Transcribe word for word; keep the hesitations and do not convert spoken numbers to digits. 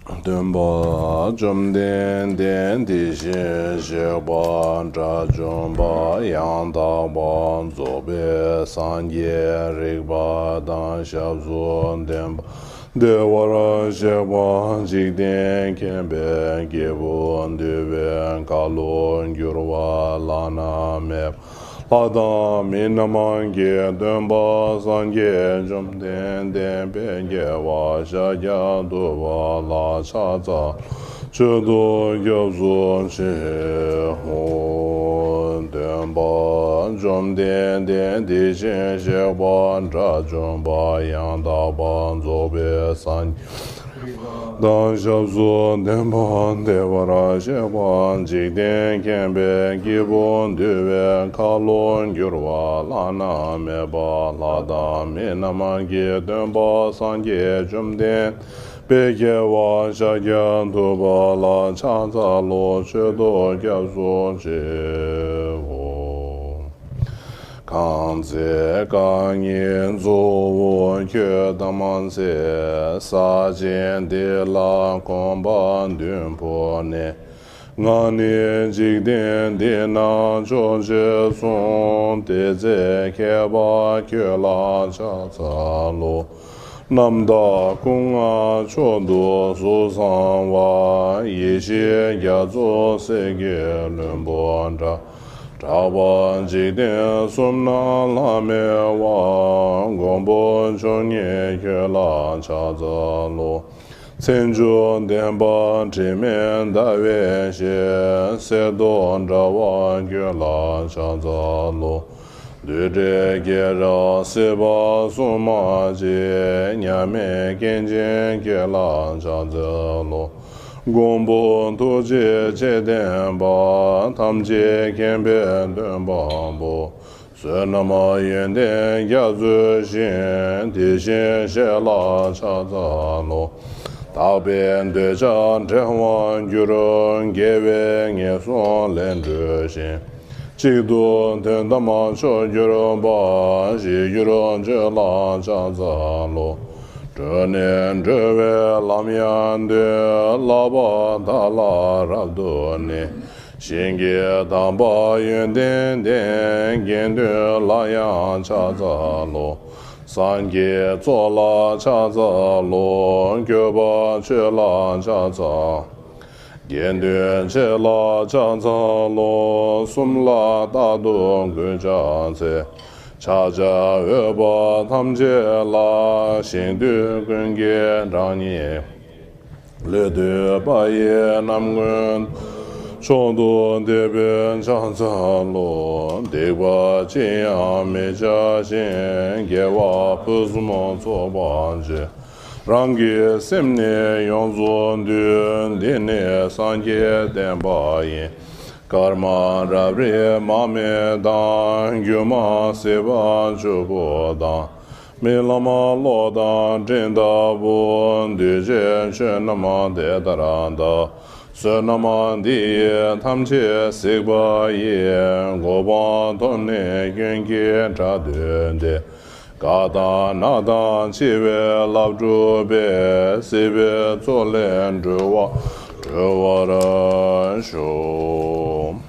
སྟོན་པ་བཅོམ་ལྡན་འདས་དེ་བཞིན་གཤེགས་པ་དགྲ་བཅོམ་པ་ཡང་དག་པར་རྫོགས་པའི་སངས་རྒྱས་རིག་པ་དང་ཞབས་སུ་ལྡན་པ། བདེ་བར་གཤེགས་པ་འཇིག་རྟེན་མཁྱེན་པའི་སྐྱེས་བུ་འདུལ་བའི་ཁ་ལོ་བསྒྱུར་བ་བླ་ན་མེད་པ། ལྷ་དང་མི་རྣམས་ཀྱི་སྟོན་པ་སངས་རྒྱས་བཅོམ་ལྡན་འདས་དཔལ་རྒྱལ་བ་ཤཱཀྱ་ཐུབ་པ་ལ་ཕྱག་འཚལ་ལོ། མཆོད་དོ་སྐྱབས་སུ་མཆིའོ། སྟོན་པ་བཅོམ་ལྡན་འདས་དེ་བཞིན་གཤེགས་པ་དགྲ་བཅོམ་པ་ཡང་དག་པར་རྫོགས་པའི་སངས་རྒྱས་དང་ཞབས་སུ་ལྡན་པ། བདེ་བར་གཤེགས་པ་འཇིག་རྟེན་མཁྱེན་པའི་སྐྱེས་བུ་འདུལ་བའི་ཁ་ལོ་བསྒྱུར་བ་བླ་ན་མེད་པ། ལྷ་དང་མི་རྣམས་ཀྱི་སྟོན་པ་སངས་རྒྱས་བཅོམ་ལྡན་འདས་དཔལ་རྒྱལ་བ་ཤཱཀྱ་ཐུབ་པ་ལ་ཕྱག་འཚལ་ལོ། མཆོད་དོ་སྐྱབས་སུ་མཆིའོ། གང་ཚེ་རྐང་གཉིས་གཙོ་བོ་ཁྱོད་དམ་ཚིག་ས་ཆེན་འདི་ལ་གོམ་པ་བདུན་བོར་ནས། ང་ནི་འཇིག་རྟེན་འདི་ན་མཆོག་ཅེས་གསུངས། དེ་ཚེ་མཁས་པ་ཁྱོད་ལ་ཕྱག་འཚལ་ལོ། རྣམ་དག་སྐུ་མངའ་མཆོག་ཏུ་གཟུགས་བཟང་བ། ཡེ་ཤེས་རྒྱ་མཚོ་གསེར་གྱི་ལྷུན་པོ་འདྲ། གྲགས་པ་འཇིག་རྟེན་གསུམ་ན་ལྷམ་མེ་བ། མགོན་པོ་མཆོག་བརྙེས་ཁྱོད་ལ་ཕྱག་འཚལ་ལོ། མཚན་མཆོག་ལྡན་པ་དྲི་མེད་ཟླ་བའི་ཞལ། གསེར་མདོག་འདྲ་བ་ཁྱོད་ལ་ཕྱག་འཚལ་ལོ། རྡུལ་བྲལ་སྐད་གྲགས་སྲིད་པ་གསུམ་མ་མཆིས། མཉམ་མེད་སྐྱེ་མཆེད་ཁྱོད་ལ་ཕྱག་འཚལ་ལོ། མགོན་པོ་ཐུགས་རྗེ་ཆེ་ལྡན་པ། ཐམས་ཅད་མཁྱེན་པའི་སྟོན་པ་པོ། བསོད་ནམས་ཡོན་ཏན་རྒྱ་མཚོའི་ཞིང་། དེ་བཞིན་གཤེགས་ལ་ཕྱག་འཚལ་ལོ། དག་པའི་འདོད་ཆགས་བྲལ་བར་གྱུར། དགེ་བས་ངན་སོང་ལས་གྲོལ་ཞིང་། གཅིག་ཏུ་དོན་དམ་མཆོག་གྱུར་པ། ཞི་གྱུར་ཁྱོད་ལ་ཕྱག་འཚལ་ལོ། གྲོལ་ནས་གྲོལ་བའི་ལམ་ཡང་སྟོན། བསླབ་པ་དག་ལ་རབ་ཏུ་གནས། ཞིང་གི་དམ་པ་ཡོན་ཏན་ལྡན། དགེ་འདུན་ལ་ཡང་ཕྱག་འཚལ་ལོ། སངས་རྒྱས་ཚོགས་ལ་ཕྱག་འཚལ་ལོ། སྐྱོབ་པ་ཆོས་ལ་ཕྱག་འཚལ། དགེ་འདུན་ཆོས་ལ་ཕྱག་འཚལ་ལོ། གསུམ་ལ་རྟག་ཏུ་གུས་ཕྱག་འཚལ། ཕྱག་བྱར་འོས་པ་ཐམས་ཅད་ལ། ཞིང་དུས་ཀུན་གྱི་གྲངས་སྙེད། ལུས་བཏུད་པ་ཡི་རྣམ་ཀུན། མཆོག་ཏུ་དད་པས་ཕྱག་འཚལ་ལོ། སྡིག་པ་ཅི་ཡང་མི་བྱ་ཞིང་། དགེ་བ་ཕུན་སུམ་ཚོགས་པར་སྤྱད། རང་གི་སེམས་ནི་ཡོངས་སུ་འདུལ། འདི་ནི་སངས་རྒྱས་བསྟན་པ་ཡིན། ཀརྨ་རབ་རིབ་མར་མེ་དང་། སྒྱུ་མ་སྲིད་པ་ཆུ་བུར་དང་། རྨི་ལམ་གློག་དང་སྤྲིན་ལྟ་བུ། འདུས་བྱས་ཆོས་རྣམས་དེ་ལྟར་གདའ། བསོད་ནམས་འདི་ཡིས་ཐམས་ཅད་གཟིགས་པ་ཡི། གོ་འཕང་ཐོབ་ནས་ཀུན་གྱི་སྒྲ་ཐོས་ཏེ། དགའ་དང་སྣང་དང་འཆི་བའི་རླབས་འཁྲུགས་པས། སྲིད་པའི་མཚོ་ལས་འགྲོ་བ་སྒྲོལ་བར་ཤོག།